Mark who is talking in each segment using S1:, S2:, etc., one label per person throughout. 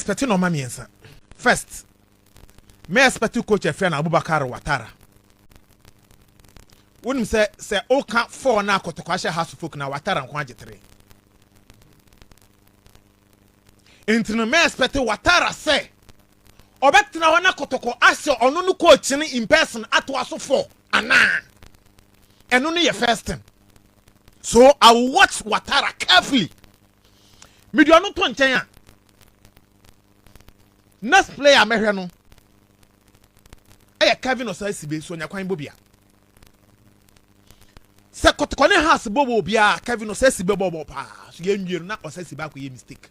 S1: expect nɔɔma mmiɛnsa. First, me expect coach ɛfrɛ no Abubakar Watara. Wonim sɛ woka four na Akɔtɔkɔ ahyɛ Hearts of Oak na Watara nko agye three. Nti no me expect Watara sɛ ɔbɛtena hɔ na Kɔtɔkɔ ahyɛ ɔno no coach no in person atoa so four anaa. Ɛno no yɛ first thing. So I will watch Watara carefully. Mede ɔno to nkyɛn a, next player mɛhwɛ no ɛyɛ Kevin Osei Sibe. So ɔnya kwan bɔ bia sɛ Kɔtɔkɔ ne Hearts bɔ bɔ obiara, Kevin Osei Sibe bɔ bɔ paa. So yɛn nwie no na Osei Sibe akɔyɛ mistake.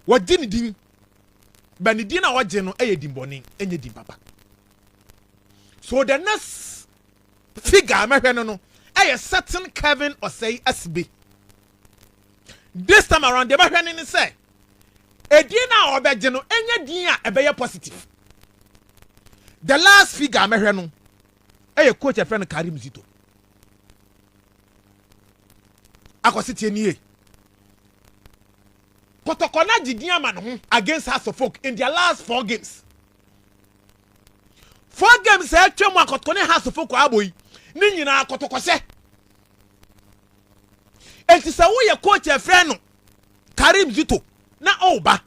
S1: Wɔgye ne din bɛ ne din a wɔgye no ɛyɛ din bɔne, ɛnyɛ din papa. So the next figure mɛhwɛ no ɛyɛ certain Kevin Osei Asibe. This time around, deɛ mɛhwɛ no ne sɛ edin a ɔbɛgye no ɛnyɛ din a ɛbɛyɛ positive. The last figure mɛhwɛ no ɛyɛ coach ɛfrɛ no Karim Zito. Akɔsi tie nie, Kɔtɔkɔ na gye din ama ne ho against Hearts of Oak in their last four games. Four games a atwa mu a Kɔtɔkɔ ne Hearts of Oak abɔ yi ne nyinaa, Kɔtɔkɔ hyɛ. Eti sɛ woyɛ coach ɛfrɛ no Karim Zito na ɔba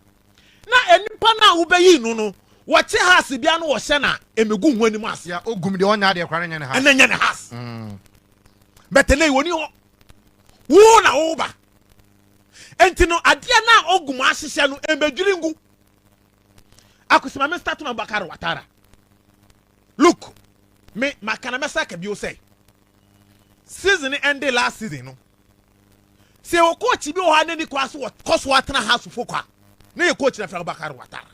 S1: na nipa no a wobɛyi no, wɔkye Hearts bia no wɔhyɛ na emegu ho anim ase.
S2: Ya ogum deɛ ɔnya adeɛ koraa nyɛ ne ha.
S1: Ɛnɛ nyɛ ne Hearts bɛtɛ ne wɔni hɔ wo na woba. Nti no adeɛ no a ogum ahyehyɛ no mbɛdwiri ngu. Akusima, me start na Bakari Watara. Look, me maka na mɛsa ka bio sɛ season ɛnde last season no, sɛ o coach bi wɔ hɔ a n'ani kɔ so kɔ so atena Hearts of Oak a, ne yɛ coach na fɛ Bakari Watara,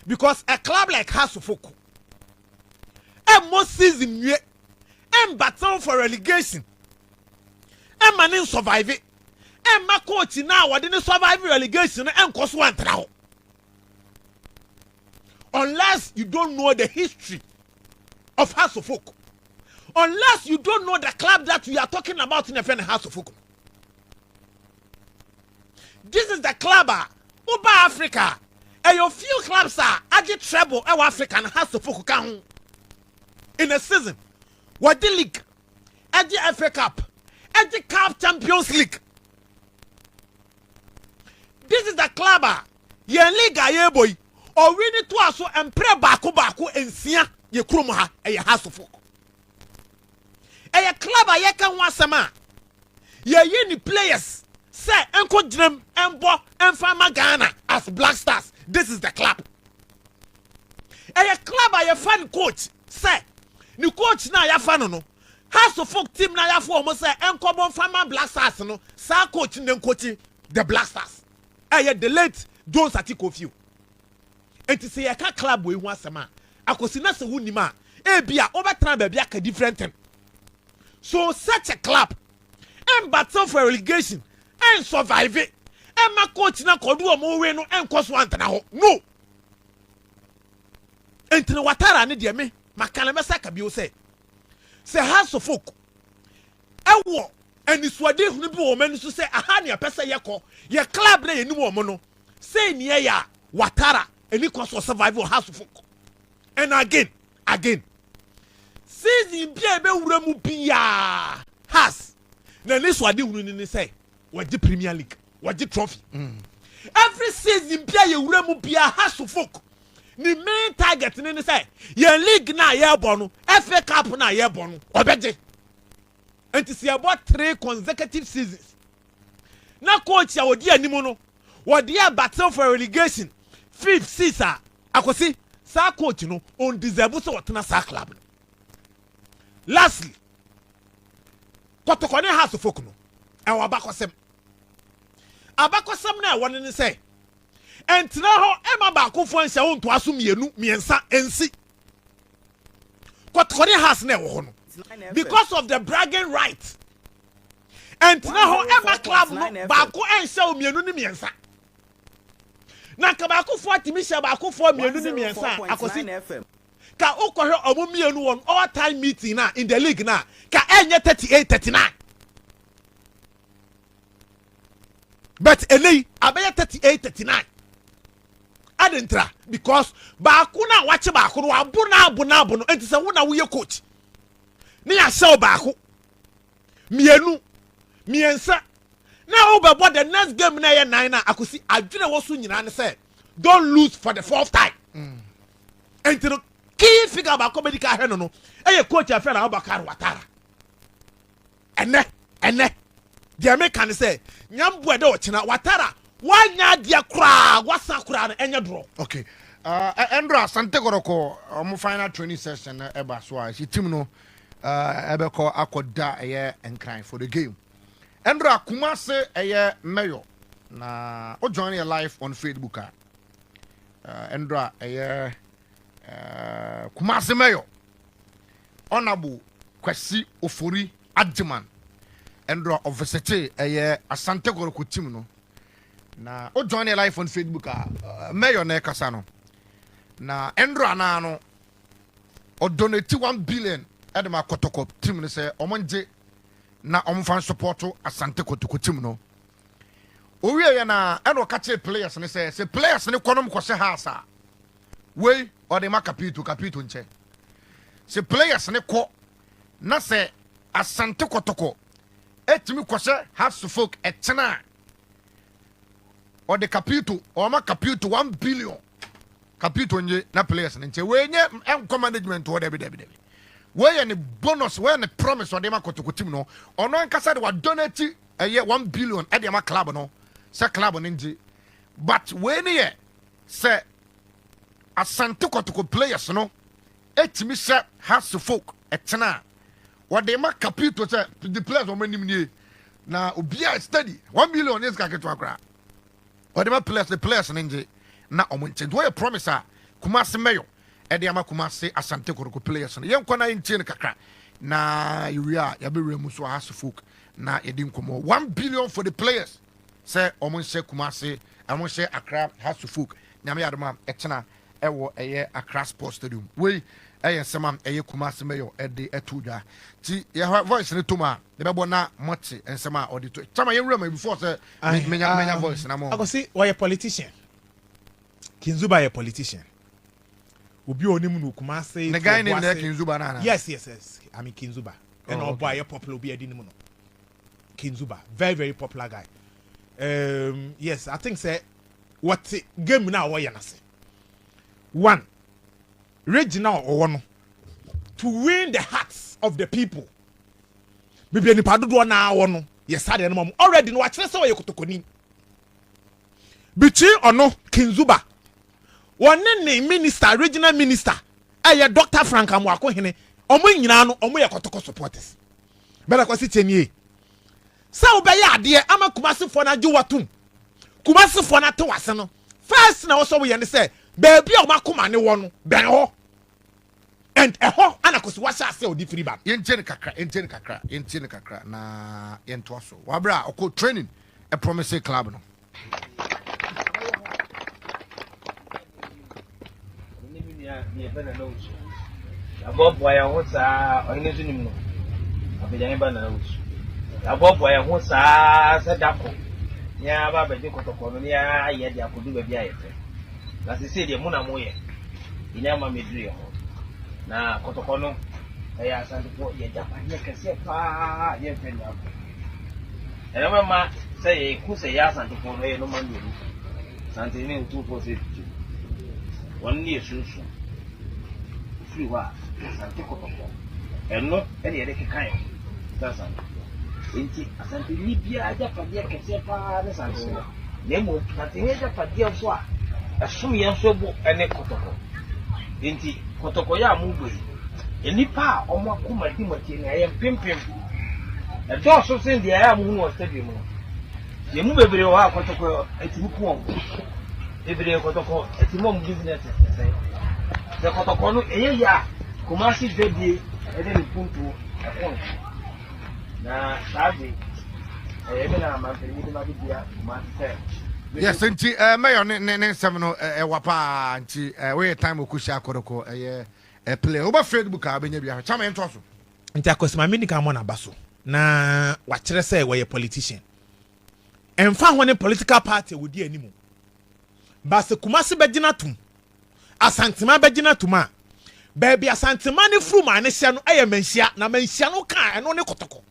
S1: because a club like Hearts of Oak ɛmmɔ season nwie, ɛmbattle for relegation, ɛma ne nsurvive, ɛmma coach na wɔde ne survive relegation no ɛnkɔ so antena hɔ, unless you don't know the history of Hearts of Oak, unless you don't know the club that we are talking about in the friend Hearts of Oak. This is the club a woba Africa, ɛyɛ few clubs a agye treble ɛwɔ Africa na Hearts of Oak ka ho. In a season, wɔde league, ɛgye FA Cup, ɛgye CAF Champions League. This is the club a yɛn league a yɛrebɔ yi, ɔwi ne to a so mpere baako baako nsia yɛ kurom ha. Ɛyɛ Hearts of Oak. Ɛyɛ club a yɛka ho asɛm a yɛyi ne players sɛ nkɔ gyinam mbɔ mfa ma Ghana as Black Stars. This is the club. Ɛyɛ club a yɛfa ne coach sɛ ne coach na yɛafa no, Hearts of Oak team na yɛafa wɔn sɛ nkɔbɔ nfa ma Black Stars no, saa coach ne nkɔkyi the Black Stars, ɛyɛ the late Jones Ati Kofi. Nti sɛ yɛka club wei ho asɛm a, akosi na sɛ wonim a, ebi a wobɛtena baabi aka different thing. So such a club ɛn for relegation, ɛn survive, ɛma coach na kɔdu wɔn we no ɛnkɔ so antena hɔ no. Nti no Watara ne deɛ, me maka na mɛsa ka bio sɛ Hearts of Oak ɛwɔ anisoade hunu bi wɔ wɔn ani so sɛ aha ne yɛpɛ sɛ yɛkɔ yɛ club na yɛnim wɔn no sɛ nea yɛ a, Watara ani kɔ so survive wɔ Hearts of Oak. And again, season bi a ɛbɛwura mu biara, Hearts na anisoade hunu ni sɛ wɔgye Premier League, wɔgye trophy. Every season bi a yɛwura mu biara, Hearts of Oak ne main target ne sɛ yɛn league na yɛrebɔ no, FA Cup na yɛrebɔ no, ɔbɛgye. Nti sɛ yɛbɔ three consecutive seasons na coach a wɔdi anim no wɔde yɛ battle for relegation fifth, sixth a, akosi saa coach no on deserve sɛ wɔtena saa club no. Lastly, Kɔtɔkɔ ne Hearts of Oak no ɛwɔ abakɔsɛm. Abakɔsɛm no a ɛwɔ no ne sɛ ɛntena hɔ ɛma baakofoɔ nhyɛ wo ntoa so mmienu mmiɛnsa nsi. Kɔtɔkɔ ne Hearts na ɛwɔ hɔ no, because of the bragging right, ɛntena hɔ ɛma club no baako ɛnhyɛ wo mmienu ne mmiɛnsa. Na nka baakofoɔ atumi hyɛ baakofoɔ mmienu ne mmiɛnsa a, akɔsi ka wokɔhwɛ ɔmo mmienu wɔn all time meeting na in the league na ka ɛnyɛ 38-39. But ɛnɛ yi abɛyɛ 38 39. Adentra because baako no a wakye baako no, wabo no, abo no, abo no. Nti sɛ wo na woyɛ coach ne yɛahyɛ wo baako, mmienu, mmiɛnsa na wobɛbɔ the next game na ɛyɛ nine na akosi, adwene wɔ so nyinaa ne sɛ don't lose for the fourth time. Nti no key figure baako bɛdi ka ahwɛ no ɛyɛ coach afɛ na Abubakar Watara. Ɛnɛ deɛ meka ne sɛ nyambo ɛdɛ ɔkyena Watara wanya adeɛ koraa, wasa koraa no ɛnyɛ dorɔ.
S2: Okay, ɛndro Asante Kɔtɔkɔ ɔmo final training session no ɛba so a, ɛsi team no ɛbɛkɔ akɔda ɛyɛ Nkran for the game. Ɛndro Kumase ɛyɛ mayor na o join yɛ live on Facebook a, ɛndro ɛyɛ Kumase mayor, Honourable Kwasi Ofori Agyeman, ɛndro ɔvisit ɛyɛ Asante Kɔtɔkɔ team no. Na o join yɛ live on Facebook a, mayor na ɛkasa no na ɛndro anaa no ɔdonate 1 billion ɛde ma Kɔtɔkɔ team no sɛ ɔmo ngye na ɔmo fa support Asante Kɔtɔkɔ team no. Owie yɛ na ɛna ɔka kyerɛ players ne sɛ players ne kɔnom kɔhyɛ Hearts a, wei ɔde ma Kapito, Kapito nkyɛn. Sɛ players ne kɔ na sɛ Asante Kɔtɔkɔ etumi kɔhyɛ Hearts folk ɛkyena a, ɔde Kapito, ɔma Kapito 1 billion, Kapito nye na players ne nkyɛn. Wei nye ɛnkɔ management wɔ. Dɛbi, dɛbi, dɛbi, wei yɛ ne bonus, wei yɛ ne promise ɔde ma Kɔtɔkɔ team no. Ɔno ankasa de wa donate ɛyɛ 1 billion ɛde ama club no sɛ club no ngye, but wei ne yɛ sɛ Asante Kɔtɔkɔ players no etumi hyɛ Hearts folk ɛkyena a, wɔde ma Kapito sɛ the players wɔn anim nie na obiara steady. 1 billion ne sika ketewa koraa. Wɔde ma players, the players ne ngye na ɔmo nkyɛn. Nti wɔyɛ promise a Kumase mayor ɛde ama Kumase Asante Kɔtɔkɔ players no. Yɛnkɔ na yɛntie no kakra na yɛwie a, yɛbɛwura mu so Hearts folk na yɛde nkɔmmɔ. 1 billion for the players sɛ ɔmo nhyɛ Kumase, ɔmo nhyɛ Accra Hearts folk, Nyame yɛ adom a, ɛkyena ɛwɔ ɛyɛ Accra Sports Stadium. Wei ɛyɛ nsɛm a ɛyɛ Kumase mayor ɛde ɛto dwa. Ti yɛhɔ voice no tom a yɛbɛbɔ na mɔte nsɛm a ɔde to kyama. Yɛnwura mu before sɛ menya voice na mo.
S1: Akosi wɔyɛ politician. Kinzuba yɛ politician, obi a onim no Kumase.
S2: Ne guy name na Kinzuba na ana?
S1: Yes, I mean Kinzuba ɛna ɔbɔ a yɛ popular, obi a ɛdi ne mu no. Kinzuba, very very popular guy. Yes, I think sɛ wɔte game na wɔyɛ n'ase one region a ɔwɔ no to win the hearts of the people. Bibi nipa dodoɔ naa wɔ no yɛ saa deɛ no ma mu already no wakyerɛ sɛ ɔyɛ Kotokoni. Between ɔno Kinzuba, wɔne ne minister, regional minister ɛyɛ Dr Frank Amoakohene, ɔmo nyinaa no ɔmo yɛ Kɔtɔkɔ supporters. Bɛrɛ kɔsi kyɛ nie sɛ wobɛyɛ adeɛ ama Kumasifoɔ no agye watom, Kumasifoɔ no ate wase no, first na wɔsɔ woyɛ ne sɛ beebi a ɔmo akoma ne wɔ no bɛn hɔ, and ɛhɔ ana kɔsi wahyɛ ase a ɔde firi ba.
S2: Yɛntie no kakra, yɛntie no kakra, yɛntie no kakra na yɛntoa so. Wabrɛ a ɔkɔ training ɛpromise club no.
S3: Ne me nua deɛ ɛbɛ Nana Wusu yɛaboaboa yɛn ho saa. Ɔhene nso nim no abɛgyane ba Nana Wusu. Yɛaboaboa yɛn ho saa sɛ da ko ne aba abɛgye Kɔtɔkɔ no ne ayɛ de akɔdu baabi a yɛpɛ. Na sesei deɛ mo na moyɛ yɛnya ama mɛduru yɛn ho. Na Kɔtɔkɔ no ɛyɛ Asantefoɔ yɛgyapadeɛ kɛseɛ paa, yɛmfɛ nni agorɔ. Ɛno bɛma sɛ yɛhu sɛ yɛ Asantefoɔ no ɛyɛ nɔma mmienu. Asante ne Otumfoɔ sɛ tutu wɔn ne yɛ sunsun ofiri hɔ a, Asante Kɔtɔkɔ ɛno ɛne yɛde keka yɛn ho sɛ Asantefoɔ. Nti Asanteni biara agyapadeɛ kɛseɛ paa ne Asante no, na mmom Asanteni agyapadeɛ nso a ɛsom yɛn nso bo ɛne Kɔtɔkɔ. Nti Kɔtɔkɔ yɛ a mobɔ yi, nnipa a wɔn akoma di mo akyi no ɛyɛ mpempem, ɛdɔɔso sen deɛ ɛyɛ a mohunu wɔ stadium no. Yɛn mu bebree wɔ hɔ a Kɔtɔkɔ atumi ko wɔn bebree, Kɔtɔkɔ atumi wɔn business sɛsɛ. Sɛ Kɔtɔkɔ no ɛyɛ yie a, Kumasi dwadie ɛde ne mpuntuo ɛkɔ nso. Na saa de ɛyɛ mi na mampanyin de ma de bia Kumasi sɛ.
S2: Yes, nti mayor ne nsɛm no ɛwa paa. Nti woyɛ time okusi akɔdɔkɔ ɛyɛ player woba Facebook a, wobɛnya bi ahwɛ. Kyama, yɛntoa so.
S1: Nti akɔsima mi nika mɔ n'aba so na wakyerɛ sɛ wɔyɛ politician. Ɛmfa ho ne political party a wɔdi anim, baasa Kumase bɛgyina tom, Asantema bɛgyina tom a, baabi Asantema ne furu maa ne hyɛ no yɛ Manhyia, na Manhyia no kaa ɛno ne Kɔtɔkɔ.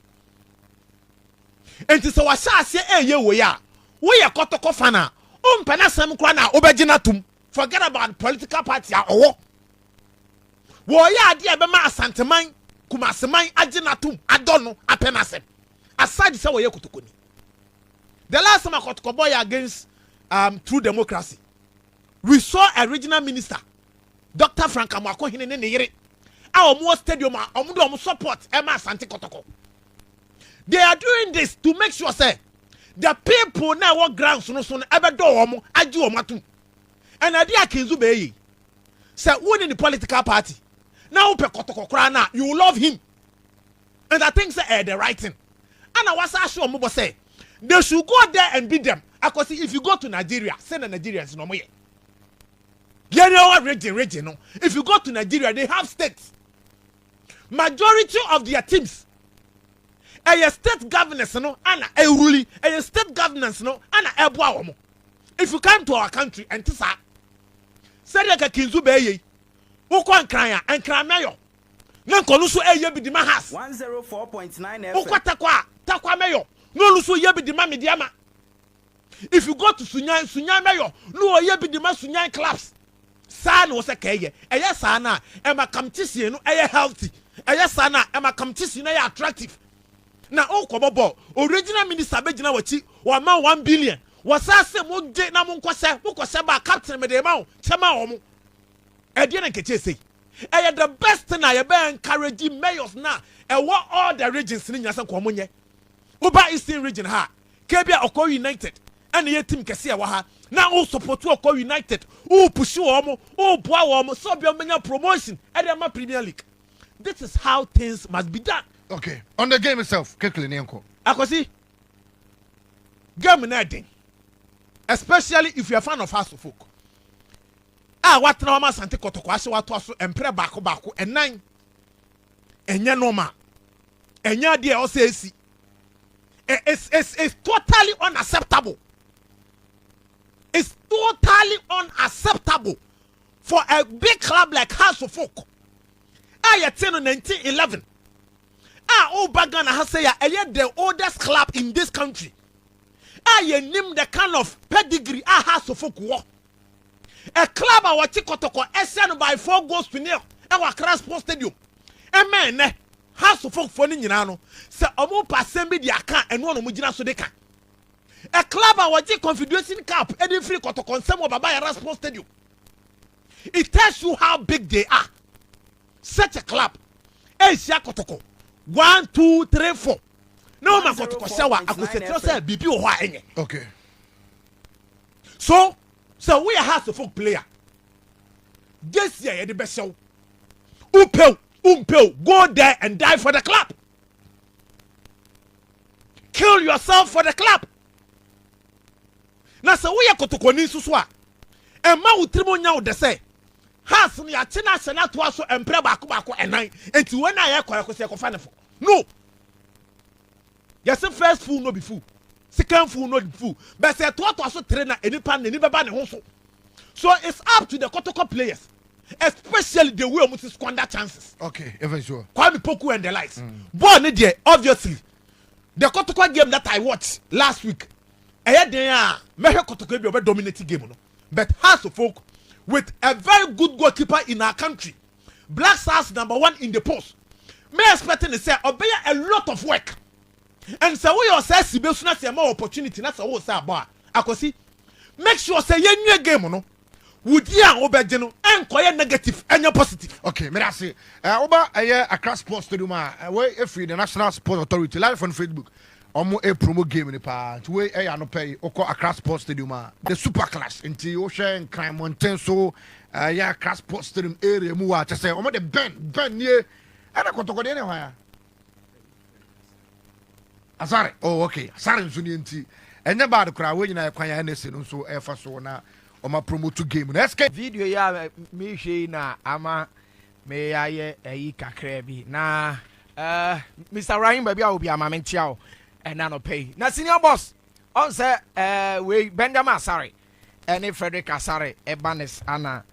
S1: Nti sɛ wahyɛ aseɛ ɛyɛ wei a, woyɛ Kɔtɔkɔ fan a, wompɛ n'asɛm koraa na wobɛgyina tom. Forget about political party a ɔwɔ. Wɔyɛ adeɛ a ɛbɛma Asanteman, Kumaseman agye n'atom, adɔ no, apɛ n'asɛm, aside sɛ wɔyɛ Kotokoni. The last time Akɔtɔkɔ bɔ yɛ against True Democracy, we saw a regional minister, Dr. Frank Amoakohene, ne ne yere a wɔn wɔ stadium a wɔn de wɔn support ɛma Asante Kɔtɔkɔ. They are doing this to make sure say the people na ɛwɔ grounds no so no ɛbɛdɔ wɔn, agye wɔn atom. Ɛna adeɛ a Kenzu bɛyɛ yi, sɛ wo ne ne political party na wopɛ Kɔtɔkɔ koraa na you will love him, and I think say ɛyɛ the right thing. Ɛna wasa ahyɛ wɔn bɔ sɛ they should go there and beat them. Akosi, if you go to Nigeria, say na Nigerians na wɔn yɛ yɛn ɛwɔ region no, if you go to Nigeria, they have states. Majority of their teams ɛyɛ state governors no ana ɛrule, ɛyɛ state governance no ana ɛboa wɔn. If you come to our country, ɛnte saa. Sɛdeɛ ka Kinzu bɛyɛ yi, wokɔ Nkran a, Nkran mayor na nkɔno nso ɛyɛ bi di ma Hearts.
S4: 104.9 FM.
S1: Wokɔ Takwa a, Takwa mayor na ɔno nso yɛ bi di ma Medeama. If you go to Sunyani, Sunyani mayor na ɔyɛ bi di ma Sunyani clubs. Saa na wɔsɛ kɛyɛ. Ɛyɛ saa na ɛma competition no ɛyɛ healthy, ɛyɛ saa na ɛma competition no ɛyɛ attractive. Na ɔkɔbɔ ball, original minister bɛgyina w'akyi, wɔama 1 billion, wɔsa sɛ mo gye na mo nkɔsɛ mo kɔsɛ ba captain mede ma wo kyɛ ma wɔn. Ɛdeɛ na nkɛkyɛ sei ɛyɛ the best thing a yɛbɛ encourage mayors na ɛwɔ all the regions ne nyinaa sɛ nkɔmɔ nyɛ. Woba Eastern Region ha, kebi a Ɔkɔ United ɛna yɛ team kɛse a ɛwɔ ha na o support Ɔkɔ United, o push wɔn, o boa wɔn sɛ ɔbɛn bɛnya promotion ɛde ama Premier League. This is how things must be done.
S2: Okay, on the game itself, quickly ne nkɔ.
S1: Akwasi, game na ɛden, especially if you are fan of Hearts of Oak a watena wɔn Asante Kɔtɔkɔ ahyɛ wato aso mprɛ baako baako ɛnan. Ɛnyɛ normal, ɛnyɛ adeɛ a ɔsɛ esi. It's totally unacceptable. It's totally unacceptable for a big club like Hearts of Oak a yɛte no 1911 a ɔba Ghana ha sɛ yɛ ɛyɛ the oldest club in this country a yɛnim the kind of pedigree a Hearts of Oak wɔ, a club a wɔkye Kɔtɔkɔ ɛsɛ no by 4 goals to 0 ɛwɔ Accra Sports Stadium. Ɛmɛ ɛnɛ Hearts of Oak foɔ no nyinaa no sɛ ɔmo pa asɛm bi de aka, ɛno na ɔmo gyina so de ka. A club a wɔgye Confederation Cup ɛde firi Kɔtɔkɔ nsɛm wɔ Baba Yara Sports Stadium. It tells you how big they are. Such a club ɛnhyia Kɔtɔkɔ one, two, three, four na wɔn ma Kɔtɔkɔ hyɛ wa akosɛkyerɛ sɛ biribi wɔ hɔ a ɛnyɛ. So sɛ woyɛ Hearts of Oak player, jersey a yɛde bɛhyɛ wo, wopɛw wompɛw, go there and die for the club, kill yourself for the club. Na sɛ woyɛ Kotokoni nso so a, ɛma wo tirim nya wo dɛ sɛ Hearts no yɛakye no ahyɛ no atoa so mprɛ baako baako ɛnan, nti wɔn a yɛkɔ yɛkɔ sɛ yɛkɔfa ne fo no, yɛsɛ first fool no be fool, second fool no be fool, but sɛ ɛtoatoa so tere na nipa n'ani bɛba ne ho so. So it's up to the Kotoko players, especially the way wɔn ti squander chances.
S2: Okay, even sure.
S1: Kwame Poku and the likes. Ball ne deɛ, obviously the Kotoko game that I watched last week, ɛyɛ den a mɛhwɛ Kotoko bi a ɔbɛ dominate game no, but Hearts of Oak, with a very good goalkeeper in our country, Black Stars number one in the post, me expecting ne sɛ ɔbɛyɛ a lot of work. And sɛ woyɛ ɔsɛ si bɛ suna sɛ ɛma opportunity na sɛ wo sɛ abɔ a, Akwasi, make sure sɛ yɛnwie game no, wudi a wobɛgye no ɛnkɔyɛ negative, ɛnyɛ positive.
S2: Okay, mede ase. Woba ɛyɛ Accra Sports Stadium a, wei ɛfiri the National Sports Authority live on Facebook. Ɔmo e promo game ni paa, nti wei ɛyɛ anɔpɛ yi. Wokɔ Accra Sports Stadium a, the super clash, nti wohwɛ Nkran mmɔnten so, ɛyɛ Accra Sports Stadium area mu a, kyɛ sɛ ɔmo de bɛn bɛn nie. Ɛna Kɔtɔkɔdeɛ ne hwan a Asare. Oh okay, Asare nso nie, nti ɛnyɛ bad koraa. Wei nyinaa yɛ kwan a NSA no nso ɛfa so na ɔma promote game no. SK
S3: Video yi a mehwɛ yi na ama meyayɛ ayi kakra bi na Mr. Rahim, baabi a obi ama menkyia wo ɛna nɔpɛ yi na senior boss.
S4: Ɔn sɛ wei Benjamin Asare ɛne Frederick Asare ɛba ne ana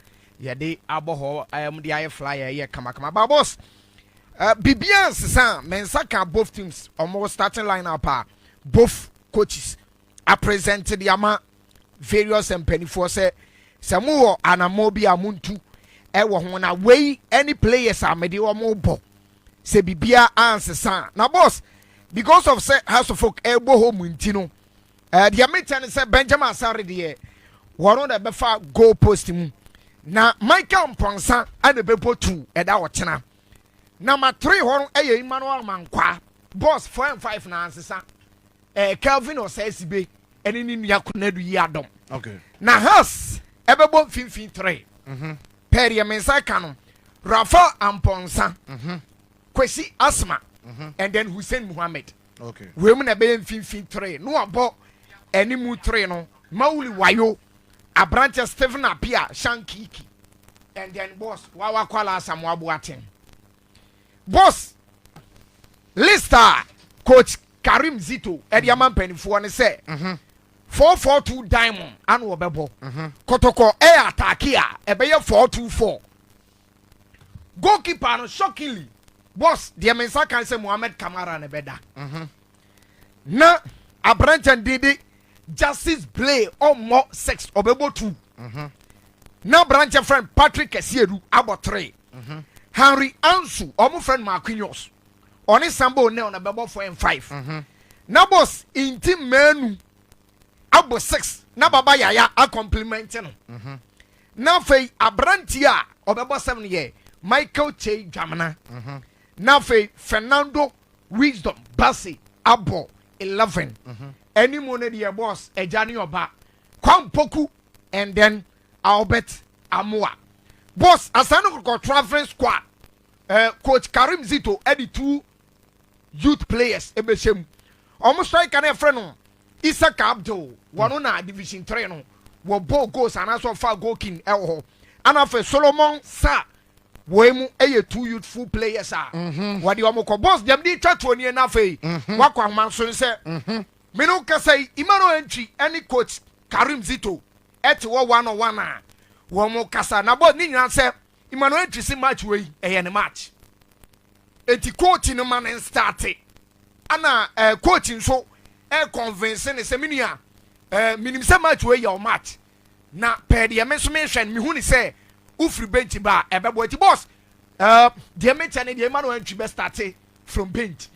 S4: yɛde abɔ hɔ de ayɛ flyer, ɛyɛ kamakama ba. Boss, biribiara nsesa a me nsa ka, both teams ɔmo starting line up a both coaches apresent de ama various mpanimfoɔ sɛ mowɔ anammɔ bi a montu ɛwɔ ho na wei ɛne players a mede wɔn bɔ sɛ biribiara ansesa. Na boss, because of sɛ Hearts of Oak ɛbɔ hɔ mu nti no, deɛ mekyɛ ne sɛ Benjamin Asare deɛ, wɔn na ɛbɛfa goal post mu, na Michael Mponsa ɛna ɛbɛbɔ two ɛda ɔkyena. Number three hɔ no ɛyɛ Emmanuel Mankwa. Boss, four and five na ansesa, Kelvin Ɔsɛsibe ɛne ne nua Konadu yi adɔm. Na Hearts ɛbɛbɔ mfimfin three pɛɛ. Deɛ me nsa ka no, Rafael Amponsa, Kwesi Asma and then Hussein Muhammed. Wei mu na ɛbɛyɛ mfimfin three no. Wabɔ animu three no, Mawuli Wayo, aberanteɛ Stephen Apia Shankiki and then, boss, Wawa Kwala Asamoah Boateng. Boss, list a coach Karim Zito ɛde ama mpanimfoɔ ne sɛ 4-4-2 diamond ano wɔbɛbɔ. Kɔtɔkɔ ɛyɛ attack a, ɛbɛyɛ 4-2-4. Goalkeeper no, shockingly, boss, deɛ me nsa kan sɛ Mohammed Kamara ne bɛda, na aberanteɛ dede Justice Blay ɔmmɔ six, ɔbɛbɔ two, na aberanteɛ friend Patrick Kesiedu abɔ three, Henry Ansu, ɔmo friend Marquinhos, ɔne Sambo Onel na bɛbɔ four and five, na boss, Nti Manu abɔ six, na Baba Yaya acompliment no, na afei aberanteɛ a ɔbɛbɔ seven yɛ Michael Che Dwamena, na afei Fernando Wisdom Basi abɔ 11. Ɛnimu no deɛ, boss, ɛgya ne ɔba Kwampoku and then Albert Amoa. Boss, Asante Kɔtɔkɔ travelling squad, coach Karim Zito ɛde two youth players ɛbɛhyɛ mu. Ɔmo striker no, yɛfrɛ no Isaka Abdul, wɔno na division three no wɔbɔ goals anaasɛ ɔfa goal king ɛwɔ hɔ, ana afei Solomon Sa. Wɔn mu ɛyɛ two youthful players a wɔde wɔn kɔ. Boss, deɛm de twa toɔ nie, na afei wakɔ ahoma nso sɛ mene kasa yi, Emmanuel Ntwi ɛne coach Karim Zito ɛte wɔ one on one a wɔn kasa na bɔ ne nyinaa sɛ Emmanuel Ntwi si match wei ɛyɛ ne match, eti coach no ma ne start, ana coach nso convince ne sɛ minua, minim sɛ match wei yɛ o match, na pɛɛ deɛ me nso mehwɛ no, mehu ne sɛ wofiri bench ba a ɛbɛbɔ. Eti boss, deɛ mekyɛ ne deɛ, Emmanuel Ntwi bɛ start from bench.